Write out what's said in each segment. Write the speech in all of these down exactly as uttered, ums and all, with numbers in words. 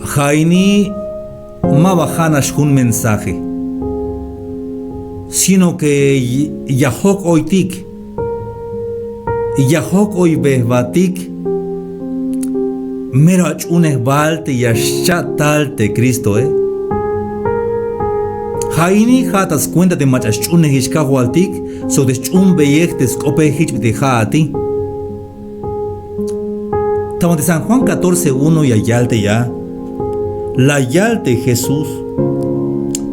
Ja' ini ma ba ja' nax jun mensaje, sino que ya jojk'oytik, ya jojk'oybey jbatik mero ach'uunej bal te ya xcha' tal te Cristoe. Ja' ini ja' ta skuenta te mach'a sch'uunejix Kajwaltik sok te sch'uunbeyej te sk'ope jich bit'il ja'ati. Ta banti San Juan catorce uno ya yal te ya, la yal te Jesús: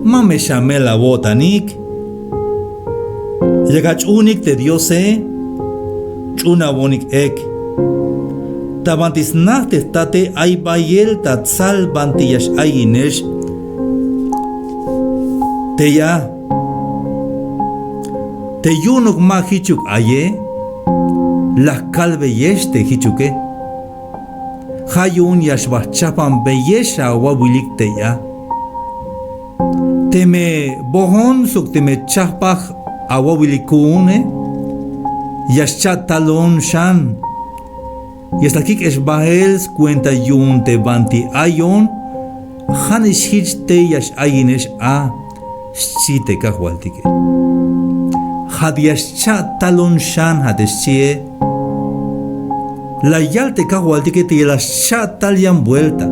Ma me xamel awo'tanik, yak ach'uunik te Diose, ch'uunawonik ek. Ta banti snaj te jtate ay bayel ta tsal banti ya x-ayinex te ya. Te yu'unuk ma jichuk aye, la jkalbeyex te jichuke. Ja' yu'un ya xba jchajpanbeyex awawilik te ya. Teme bojon sok teme chajpaj awawilik ku'une, ya xcha' talon xan. Ya xtal kik'ex bael skuenta yu'un te banti ayon, ja' nix jich te ya x-ayinex a, xchi te Kajwaltike. Ja' te ya xcha' talon xan ja' te xchie. La yal te Kajwaltike te ya la xcha' tal yan buelta.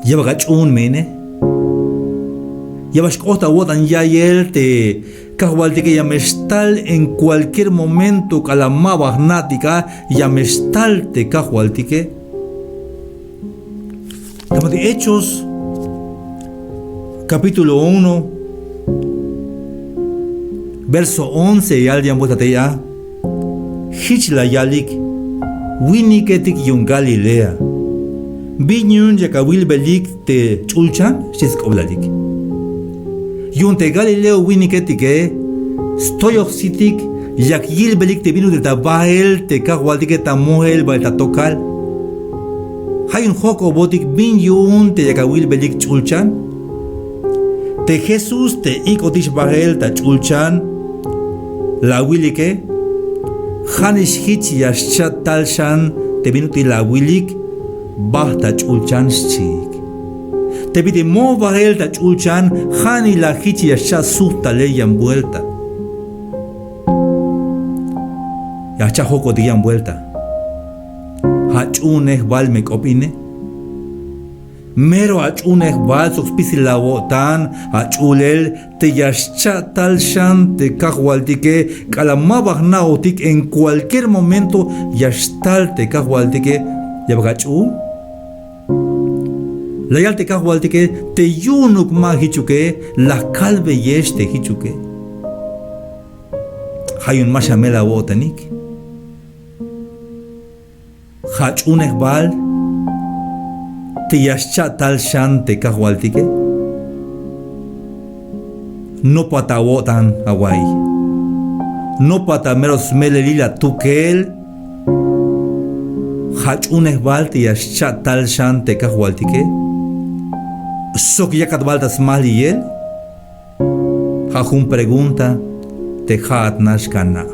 Ya bal ach'uun me ine. Ya bal xk'ot awo'tan ya'iyel te Kajwaltike, ya me xtal en cualquier momento k'alal ma ba jna'tik a, ya me xtal te Kajwaltike. Ta banti Hechos capítulo uno, verso once, yal yan buelta te ya. Jich la yalik: Winiketik yu'un Galilea, ¿bin yu'un yak awilbelik te ch'ulchan? Xchi sk'oblalik. Yu'un te Galileo winiketike, stoyoj sitik yak yilbelik te bin ut'il ta bael te Kajwaltike ta mojel bal ta tokal. Ja' yu'un jojk'obotik bin yu'un te yak awilbelik ch'ulchan. Te Jesús te ik'otix bael ta ch'ulchan la awilike, ja' nix jich ya xcha' tal xan te bin ut'il la awilik bajt ta ch'ulchan, xchiik. Te bit'il moj bael ta ch'ulchan, ja' nix la jich ya xcha' sujt talel yan buelta. Ya jcha' jojk'otik yan buelta. Ja' ach'uunej bal me k'op ine. Mero ach'uunej bal sok spisil awo'tan, ach'ulel te ya xcha' tal xan te Kajwaltike, k'alal ma ba jna'ojtik en cualquier momento ya xtal te Kajwaltike. Ya bal ach'uun. La yal te Kajwaltike: Te yu'unuk ma jichuke, la jkalbeyex te jichuke. Ja' yu'un ma xamel awo'tanik. Ja' ach'uunej bal te ya xcha' tal xan te Kajwaltike. Nopat awo'tan awa'iy. Nopat ta mero smelelil atukel. Ja' ach'uunej bal te ya xcha' tal xan te Kajwaltike. Sok yakat bal ta smaliyel. Ja' jun pregunta te ja'at nax kana'.